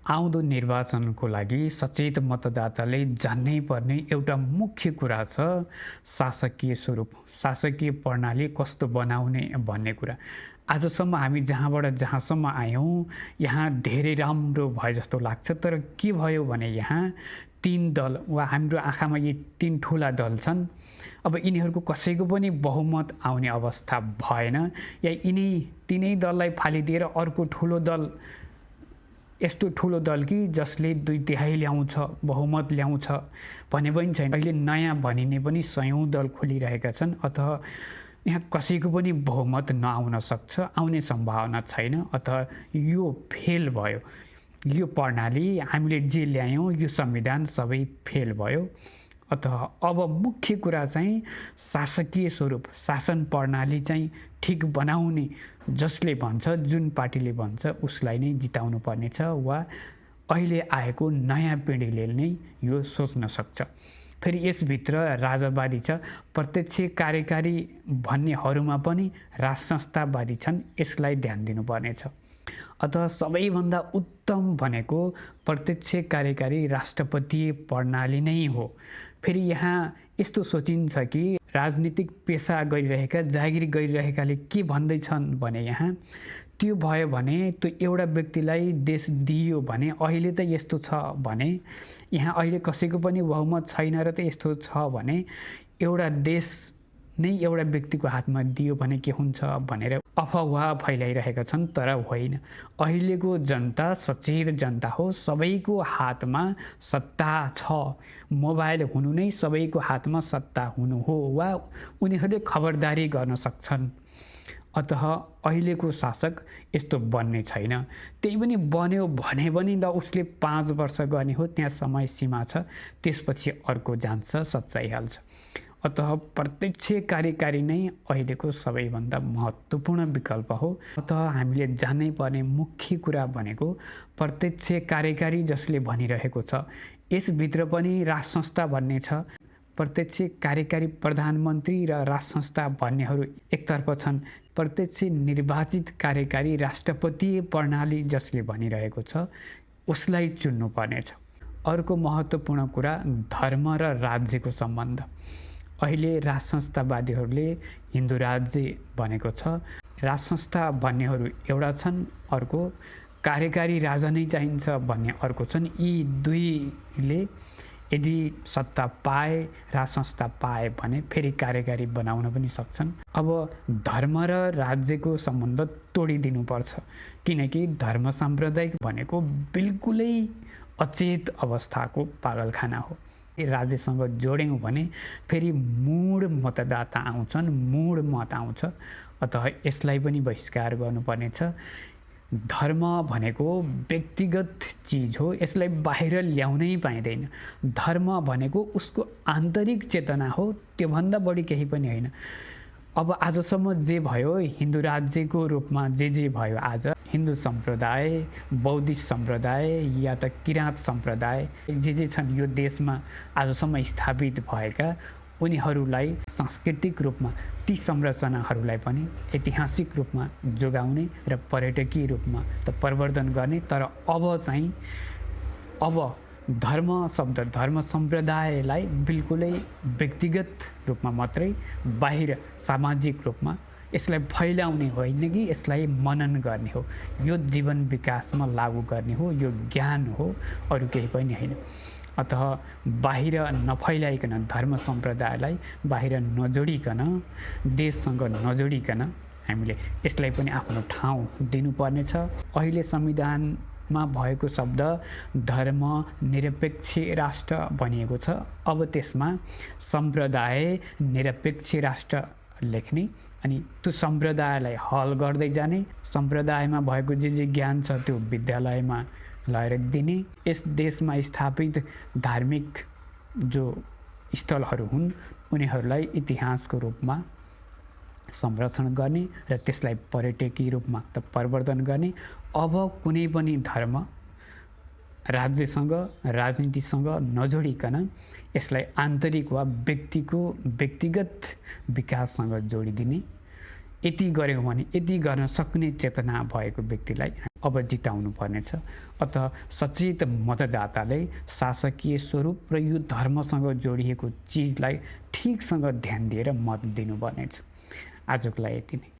आउँदो निर्वाचनको लागि सचेत मतदाताले जान्नै पर्ने एउटा मुख्य कुरा छ शासकीय स्वरूप, शासकीय प्रणाली कस्तो बनाउने भन्ने कुरा। आजसम्म हामी जहाँबाट जहाँसम्म आयौँ, यहाँ धेरै राम्रो भए जस्तो लाग्छ। तर के भयो भने यहाँ तीन दल वा हाम्रो आँखामा यी तीन ठुला दल छन्। अब यिनीहरूको कसैको पनि बहुमत आउने अवस्था भएन, या यिनै तीनै दललाई फालिदिएर अर्को ठुलो दल, यस्तो ठुलो दल कि जसले 2/3 ल्याउँछ, बहुमत ल्याउँछ भन्ने पनि छैन। अहिले नयाँ भनिने पनि सयौँ दल खोलिरहेका छन्। अतः यहाँ कसैको पनि बहुमत नआउन सक्छ, आउने सम्भावना छैन। अतः यो फेल भयो। यो प्रणाली, हामीले जे ल्यायौँ, यो संविधान सबै फेल भयो। अतः अब मुख्य कुरा चाहिँ शासकीय स्वरूप, शासन प्रणाली चाहिँ ठिक बनाउने जसले भन्छ, जुन पार्टीले भन्छ उसलाई नै जिताउनु पर्नेछ, वा अहिले आएको नयाँ पिँढीले नै यो सोच्न सक्छ। फेरि यसभित्र राजावादी छ, प्रत्यक्ष कार्यकारी भन्नेहरूमा पनि राज संस्थावादी छन्, यसलाई ध्यान दिनुपर्नेछ। अतः सबैभन्दा उत्तम भनेको प्रत्यक्ष कार्यकारी राष्ट्रपतीय प्रणाली नै हो। फेरि यहाँ यस्तो सोचिन्छ कि राजनीतिक पेसा गरिरहेका, जागिर गरिरहेकाले के भन्दैछन् भने यहाँ त्यो भयो भने त्यो एउटा व्यक्तिलाई देश दियो भने, अहिले त यस्तो छ भने, यहाँ अहिले कसैको पनि बहुमत छैन र त यस्तो छ भने एउटा देश नै एउटा व्यक्तिको हातमा दियो भने के हुन्छ भनेर अफवाह फैलाइरहेका छन्। तर होइन, अहिलेको जनता सचेत जनता हो। सबैको हातमा सत्ता छ। मोबाइल हुनु नै सबैको हातमा सत्ता हुनु हो, वा उनीहरूले खबरदारी गर्न सक्छन्। अतः अहिलेको शासक यस्तो बन्ने छैन। त्यही पनि बन्यो भने पनि ल उसले 5 वर्ष गर्ने हो, त्यहाँ समय सीमा छ, त्यसपछि अर्को जान्छ, सच्चाइहाल्छ। अतः प्रत्यक्ष कार्यकारी नै अहिलेको सबैभन्दा महत्त्वपूर्ण विकल्प हो। अतः हामीले जान्नै पर्ने मुख्य कुरा भनेको प्रत्यक्ष कार्यकारी जसले भनिरहेको छ, यसभित्र पनि राज संस्था भन्ने छ। प्रत्यक्ष कार्यकारी प्रधानमन्त्री र राज संस्था भन्नेहरू एकतर्फ छन्। प्रत्यक्ष निर्वाचित कार्यकारी राष्ट्रपतीय प्रणाली जसले भनिरहेको छ, उसलाई चुन्नु पर्नेछ। अर्को महत्त्वपूर्ण कुरा धर्म र राज्यको सम्बन्ध। अहिले राज संस्थावादीहरूले हिन्दू राज्य भनेको छ, राज संस्था भन्नेहरू एउटा छन्, अर्को कार्यकारी राजा नै चाहिन्छ भन्ने अर्को छन्। यी दुईले यदि सत्ता पाए, राज संस्था पाए भने फेरि कार्यकारी बनाउन पनि सक्छन्। अब धर्म र राज्यको सम्बन्ध तोडिदिनुपर्छ, किनकि धर्म साम्प्रदायिक भनेको बिल्कुलै अचेत अवस्थाको पागलखाना हो। राज्यसँग जोड्यौँ भने फेरि मूढ मतदाता आउँछन्, मूढ मत आउँछ। अतः यसलाई पनि बहिष्कार गर्नुपर्नेछ। धर्म भनेको व्यक्तिगत चिज हो, यसलाई बाहिर ल्याउनै पाइँदैन। धर्म भनेको उसको आन्तरिक चेतना हो, त्योभन्दा बढी केही पनि होइन। अब आजसम्म जे भयो, हिन्दू राज्यको रूपमा जे भयो, आज हिन्दू सम्प्रदाय, बौद्धिस्ट सम्प्रदाय या त किराँत सम्प्रदाय जे छन् यो देशमा आजसम्म स्थापित भएका, उनीहरूलाई सांस्कृतिक रूपमा ती संरचनाहरूलाई पनि ऐतिहासिक रूपमा जोगाउने र पर्यटकीय रूपमा त प्रवर्धन गर्ने। तर अब धर्म शब्द, धर्म सम्प्रदायलाई बिल्कुलै व्यक्तिगत रूपमा मात्रै, बाहिर सामाजिक रूपमा यसलाई फैलाउने होइन कि यसलाई मनन गर्ने हो, यो जीवन विकासमा लागू गर्ने हो, यो ज्ञान हो, अरू केही पनि होइन। अतः बाहिर नफैलाइकन, धर्म सम्प्रदायलाई बाहिर नजोडिकन, देशसँग नजोडिकन हामीले यसलाई पनि आफ्नो ठाउँ दिनुपर्नेछ। अहिले संविधानमा भएको शब्द धर्म निरपेक्ष राष्ट्र भनिएको छ। अब त्यसमा सम्प्रदाय निरपेक्ष राष्ट्र लेख्ने, अनि त्यो सम्प्रदायलाई हल गर्दै जाने, सम्प्रदायमा भएको जे ज्ञान छ त्यो विद्यालयमा लगेर दिने, यस देशमा स्थापित धार्मिक जो स्थलहरू हुन् उनीहरूलाई इतिहासको रूपमा संरक्षण गर्ने र त्यसलाई पर्यटकीय रूपमा त प्रवर्धन गर्ने। अब कुनै पनि धर्म राज्यसँग, राजनीतिसँग नजोडिकन यसलाई आन्तरिक वा व्यक्तिको व्यक्तिगत विकाससँग जोडिदिने, यति गऱ्यौँ भने, यति गर्न सक्ने चेतना भएको व्यक्तिलाई अब जिताउनु पर्नेछ। अतः सचेत मतदाताले शासकीय स्वरूप र यो धर्मसँग जोडिएको चिजलाई ठिकसँग ध्यान दिएर मत दिनुपर्नेछ। आजको लागि यति नै।